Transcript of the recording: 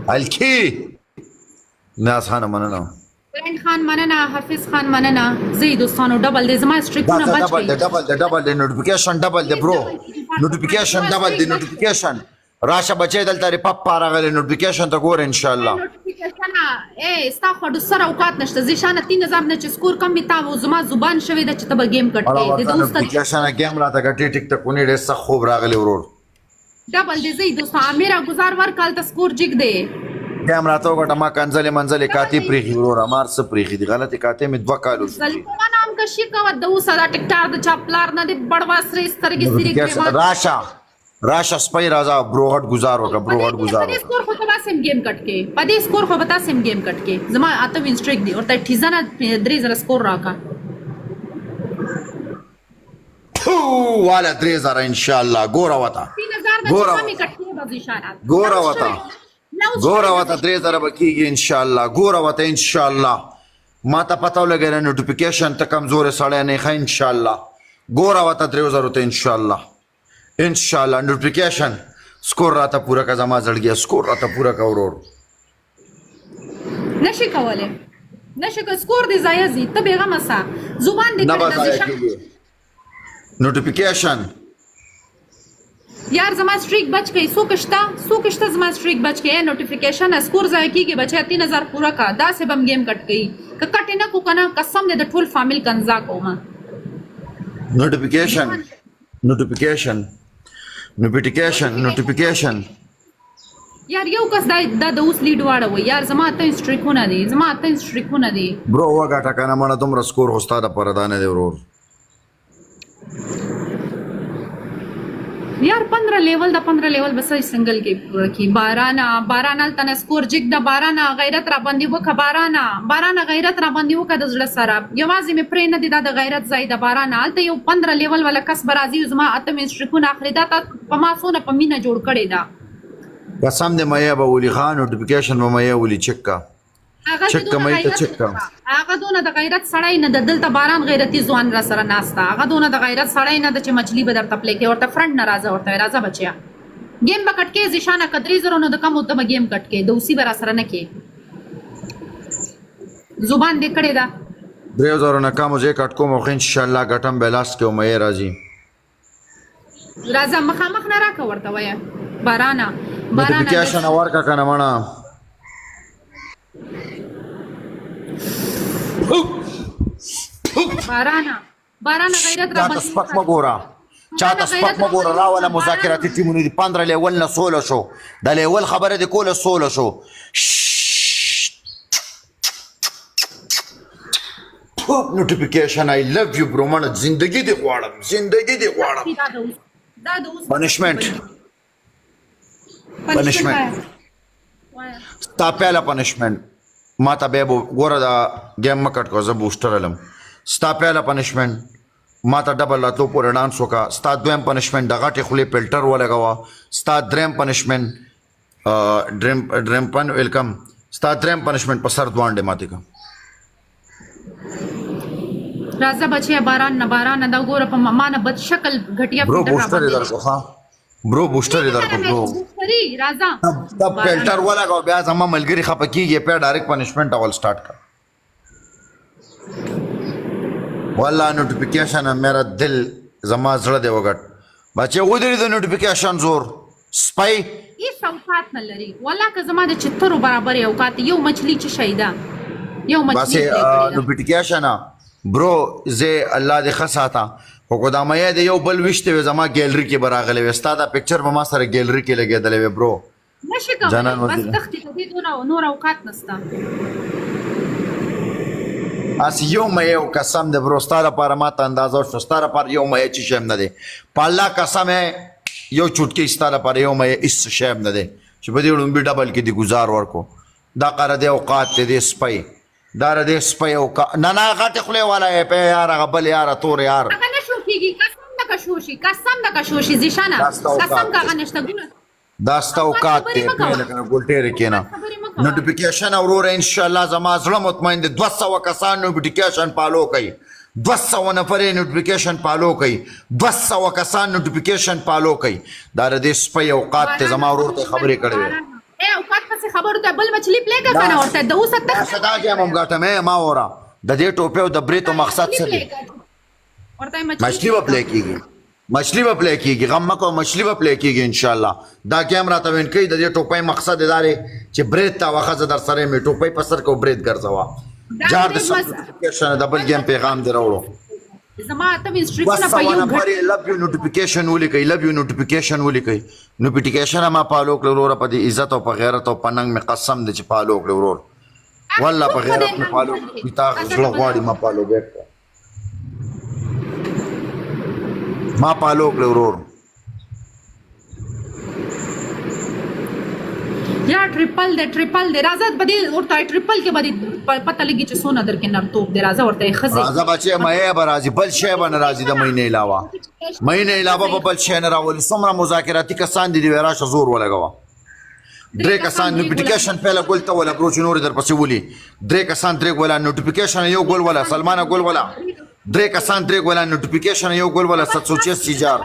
الکی ناز خان مننه. فرند خان مننه، حافظ خان مننه. زه دوستانو ډبل دی، زما سټریکونه دا بچ ډبل دی، کړئ. ډبل دی، ډبل دی، نوټیفیکیشن ډبل دی برو، نوټیفیکیشن ډبل دی، نوټیفیکیشن راشه بچی، دلته ری پپ راغلی، نوټیفیکیشن ته ګور ان شاء الله. نوټیفیکیشن اے ستا خو د سره اوقات نشته زیشانه، 3000 نه چې سکور کم وي تا و زما زبان شوی ده چې ته به گیم کټ اړه کې د ورته دوست. نوټیفیکیشن گیم راته ګټي ټیک ته کونی، ډېر سخت خوب راغلی ورور. ډبل دی زی دوست، امیرا گزار ورکال ته سکور جګ دی. ګیم راته وګټه، ما کنځلې منځلې کاتې پریخي ورور، مار څه پریخي دي غلطې کاتې مې 2 کالو شو. زلفا نام کشي کوه د اوسه، دا ټیکټار د چا پلار نه دی، بړوا سرې سترګې سرې نوټیفیکیشن ګریوان. راشه راشه سپی راځه برو، غټ گزار وکړه برو، غټ گزار په دې وکړه. سکور خو ته باسم گیم کټ کې، په دې سکور خو به تاسو گیم کټ کې. زما اته وین سټریک دی ورته ټیزنه 3000 سکور راکا. والا 3000 ان شاء الله، ګوره وتا. 3000 نه ګوره چې کمی کټ کې به اشاره. ګوره وتا، ګوره وتا، 3000 به کیږي ان شاء الله، ګوره وتا ان شاء الله. ما ته پته ولګېده نوټیفیکیشن، ته کمزورې سړی نه ښه. ان شاء الله ګوره وتا 3000 ته ان شاء الله، ان شاء الله. نوټیفیکیشن سکور راته پوره که زما زړګیه، سکور راته پوره که ورور. نشي کولی، نشي کو، سکور دی ضایع زی، ته بیغمه سه، زبان دې نه به کړی د ضایع زیشان. کیږي نوټیفیکیشن. یار زما سټریک بچ کړئ، څوک شته؟ څوک شته؟ زما سټریک بچ کړئ. نوټیفیکیشن سکور ضایع کیږي بچیا، 3000 پوره کا، دا سه بم گیم کټ کړي. که کټ نه کو کنه، قسم دې د ټول فامیل کنزا کوم. نوټیفیکیشن، نوټیفیکیشن، نوټیفیکیشن، نوټیفیکیشن. یار یو کس دا دا د اوس لیډ واړوي یار، زما ته سټریکونه دي، زما ته سټریکونه دي. برو وګټه کنه مړه، دومره سکور خو ستا دپاره دا نه دی ورور. یار 15 لیول دا، 15 لیول بس سنگل کې پوره کی. بارانا بارانا تنه سکور جګ د، بارانا غیرت را باندې وکه، بارانا بارانا غیرت را باندې وکه، د زړه سره یوازې مې پرې نه دی، دا د غیرت ځای د. بارانا هلته یو 15 لیول ولا کس برازي زما اتم سټریکونه اخلي. دا تا په ما څونه په مینه جوړ کړی دا. قسم دې مې به ولي خان، نوټیفیکیشن به مې ولي، چک کا. هغه چک چې دونه کمای ته غیرت چک کا. هغه دونه د غیرت سړی نه د، دلته باران غیرتی ځوان را سره ناستا. هغه دونه د غیرت سړی نه د چې مچلی به درته پلی کې ورته فرنټ نه راځه ورته، راځه بچیا، گیم به کټ کې زیشانه کدرې زرو نو د کم ته به گیم کټ کې د اوسی به را سره نه کې. زبان دې کړی دا. 3000 نه کم زه کټ کوم، خو ان شاء الله ګټم به لاس کې مې راځي. راځه مخامخ نه راکه ورته وایه بارانا بارانا. نوټیفیکیشن ورکا کنه مړه. بارانا بارانا غیرت را چاته باندې سپک مه ګوره، چاته سپک مه ګوره. راوله مذاکراتي ټیمونه دي. 15 لیول نه سوله شو، د لیول خبره دې کوله، سوله شو. نوټیفیکیشن، آی لو یو برو مړه، زندگی دې غواړم، زندگی دې غواړم. دا د اوس، دا د اوس. Punishment. Punishment. ستا پهله پنشمنت ما ته بیا ګوره، دا ګیم مه کټ کوه، زه بوسټر لم. ستا پهله پنشمنت ما ته ډبل راتلو پورې ډانس وکړه. ستا دویم پنشمنت د غټې خولې فلټر ولګوه. ستا دریم پنشمنت، ډریم ډریم پن ویلکم، ستا دریم پنشمنت په سر دوانډې ماتې که. راځه بچیا، باران نه باران نه، دا ګوره په ما نه بد شکل غټیا. برو بوسټر یې درکو، ښه برو، بوسټر یې درکو برو. بوسټري راځه. دا فلټر ولګاو، بیا زما ملګری خپه کیږي، بیا ډایرکټ پنشمنت اول سٹارټ کړ. والله نوټیفیکیشن میرا دل، زما زړه دی وګټ بچې، ودرې د نوټیفیکیشن زور سپای. هیڅ اوقات نه لري والله، که زما د چترو برابر اوقات یو مچلی چې شیدا یو مچلی بس نوټیفیکیشن برو، زه الله دې ښه ساته، خو که دا مې د یو بل وشته وي زما ګیلری کې براغلې وي، ستا دا پکچر به ما سره ګیلری کې لګېدلې وي برو. نشي کولی. جانان بس وزیره. تختی ته دې دونه نور اوقات نسته. اس یو مې یو قسم دې برو، ستا لپاره ما ته اندازه شو، ستا لپاره یو مې چې شی هم نه دی، په الله قسم یو چټکی، ستا لپاره یو مې هیڅ شی هم نه دی چې په دې ړومبي ډبل کې دې ګزار ورکو. دا قره دې اوقات دې، دې سپی دا را دې سپی او نه نه غټې خولې والا یې په یار، هغه بل یار، تور یار. هغه نشو کیږي، قسم د کشو شي، قسم د کشو شي زیشانه. دا ستا اوقات قسم دی. هغه نشته ګونه. دا ستا اوقات دی. خبرې مه کوه. لکه ګولټېرې کېنه. خبرې مه کوه. نوټیفیکیشن وروره، ان شاء الله زما زړه مطمئن دی، 200 کسان نوټیفیکیشن فالو کوي، 200 نفرې نوټیفیکیشن فالو کوي، 200 کسان نوټیفیکیشن فالو کوي. دا د دې سپی اوقات ته، زما ورور ته خبرې کړې وې. اے اوقات پسې. داسې خبرو ته بل مچلی پلی کا کنه ورته د اوسه تخ راشه دا ګیم هم ګټم ما وره د دې ټوپې او د بریتو مقصد څه دی؟ ورته مچلی به پلی کیږي، مچلی به پلی کیږي، غم مکو، مچلی به پلی کیږي ان شاء الله. دا ګیم راته وین کوي. د دې ټوپۍ مقصد دا دی چې بریت تا وخزه در سره مې ټوپۍ په سر کو بریت ګرځوا. جار د نوټیفیکیشن د بل ګیم پیغام دی راوړو. زما ته انسټرکشن په یو نمبر لب یو نوټیفیکیشن ولیکئ، لب یو نوټیفیکیشن ولیکئ. نوټیفیکیشن ما پالو کړ وروره، په دې عزت او په غیرت او په ننګ مې قسم دی چې پالو کړ ورور، والله په غیرت مې پالو کړ. تا زړه غواړي ما پالو بیک، ما پالو کړ ورور. یا ټریپل دی، ټریپل دی، راځه په دې ورته ټریپل کې به دې پته لګي چې څونه در کې نرتوب دی. راځه ورته ښځې، راځه بچې، مې به راځي، بل شی به نه راځي. د مینې علاوه، مینې علاوه به بل شی نه راولي. څومره مذاکراتي کسان دي، دی راشه زور ولګوه. درې کسان نوټیفیکیشن پهله ګل ته ولا برو چې نور در پسې ولي. درې کسان، درې ګولا نوټیفیکیشن، یو ګل ولا سلمانه ګل ولا. درې کسان، درې ګولا نوټیفیکیشن، یو ګل ولا 786 جار.